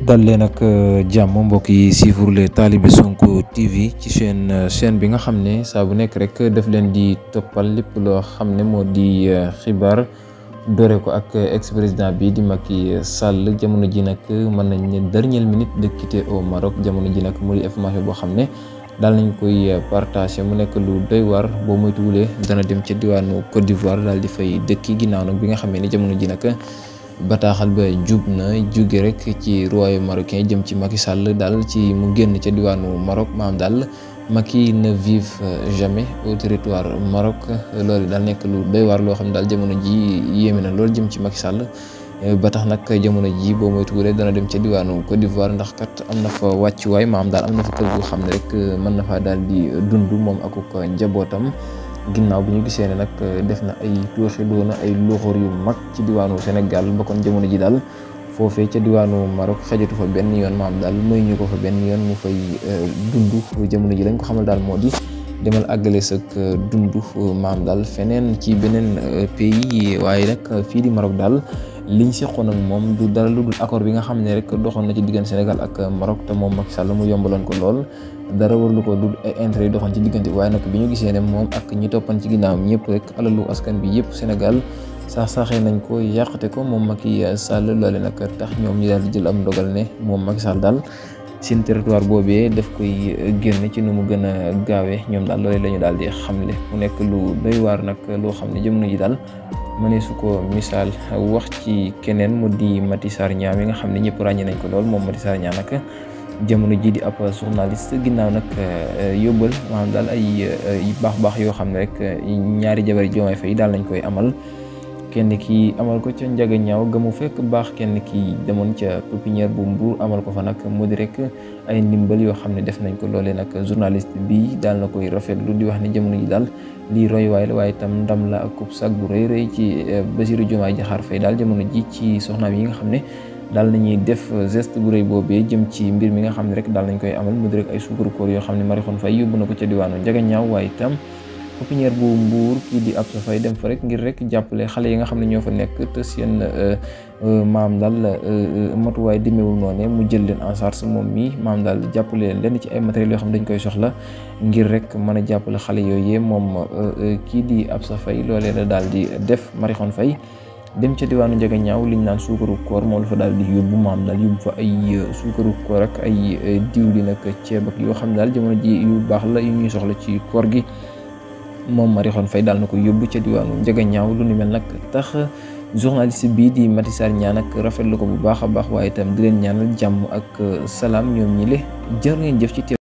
dal leen ak jàmm mbokk yi suivre les Talibé Sonko TV ci chaîne bi nga xam ne saa bu nekk rek daf leen di toppal lépp loo xam ne moo di xibaar dore ko ak ex président bi di Macky Sall jamono ji nag mën nañ ne dernière minute de quitter au Maroc jamono ji nag mu di information boo xam ne daal nañ koy partagé mu nekk lu doy waar boo moytuwulee dana dem ca diwaanu Côte d'Ivoire daal di fay dëkki ginnaaw nag bi nga xamee ne jamono ji nag bataaxal ba jub na jóge rek ci royaume marocain jëm ci Macky Sall daal ci mu génn ca diwaanu Maroc maam daal Macky ne vive jamais au territoire Maroc loolu daal nekk lu doy waar loo xam ne daal jamono ji yéeme na loolu jëm ci Macky Sall ba tax nag jamono ji boo moytuwulee dana dem ca diwaanu Côte d'Ivoire ndax kat am na fa wàccuwaay maam daal am na fa kër goo xam ne rek mën na faa daal di dund moom ak njabootam. ginnaaw bi ñu gisee ne nag def na ay tooxi doona ay loxoor yu mag ci diwaanu Sénégal ba kon jamono ji daal foofee ca diwaanu Maroc xajatu fa benn yoon maam daal may ñu ko fa benn yoon mu fay dund jamono ji lañ ko xamal daal moo di demal àggale sak dund maam daal feneen ci beneen pays waaye nag fii di Maroc daal liñ seqoon ak moom du dara lu dul accord bi nga xam ne rek doxoon na ci diggante Sénégal ak Maroc te moom Macky Sall mu yombaloon ko lool dara warlu ko du ay intérêt yi doxoon ci diggante waaye nag bi ñu gisee ne moom ak ñi toppan ci ginnaawam ñëpp rek alalu askan bi yëpp Sénégal saaxee nañ ko yàqate ko moom Macky Sall loole nag tax ñoom ñu daal di jël am ndogal ne moom Macky Sall daal seen territoire boobee daf koy génn ci nu mu gën a gaawee ñoom daal loole la ñu daal di xamle mu nekk lu doy waar nag loo xam ne jamono ji daal mënee su ko misaal wax ci keneen mu di Mati Sarr Niang mi nga xam ne ñëpp ràññee nañ ko lool moom Mati Sarr Niang nag jamono ji di ab journaliste ginnaaw nag yóbbal maanaam daal ay baax yoo xam ne rek ñaari jabari Diomaye Faye daal nañ koy amal kenn ki amal ko ca Njaga Ñaaw ga mu fekk baax kenn ki demoon ca pépinière bu Mbour amal ko fa nag mu di rek ay ndimbal yoo xam ne def nañ ko loolee nag journaliste bi daal na koy rafetlu di wax ne jamono ji daal lii roy waay la waaye itam ndam la ak sag bu rëy ci Bassirou Diomaye Diakhar Faye daal jamono ji ci soxnaam yi nga xam ne daal nañuy def geste bu rëy boobee jëm ci mbir mi nga xam ne rek daal nañ koy amal mu di rek ay suukaru koor yoo xam ne Marie-Khone Faye yóbbu na ko ca diwaanu Njaga Ñaaw waaye itam pépinière bu Mbour kii di Absa Faye dem fa rek ngir rek jàppale xale yi nga xam ne ñoo fa nekk te seen maam daal matuwaay demeewul noonu mu jël leen en charge moom mi maam daal jàppale leen ci ay matériels yoo xam ne dañ koy soxla ngir rek mën a jàppale xale yooyu moom kii di Absa Faye loolee la daal di def Marie-Khone Faye dem ca diwaanu Njaga Ñaaw liñ naan suukaru koor moom la fa daal di yóbbu maam daal yóbbu fa ay suukaru koor ak ay diwlin ak ceeb ak yoo xam ne daal jamono ji yu baax la yu ñuy soxla ci koor gi moom Marie-Khone Faye daal na ko yóbbu ca diwaanu Njaga Ñaaw lu ni mel nag tax journaliste bii di Mati Sarr Niang nag rafetlu ko bu baax a baax waaye itam di leen ñaanal jàmm ak salaam ñoom ñi le jërë ngeen jëf ci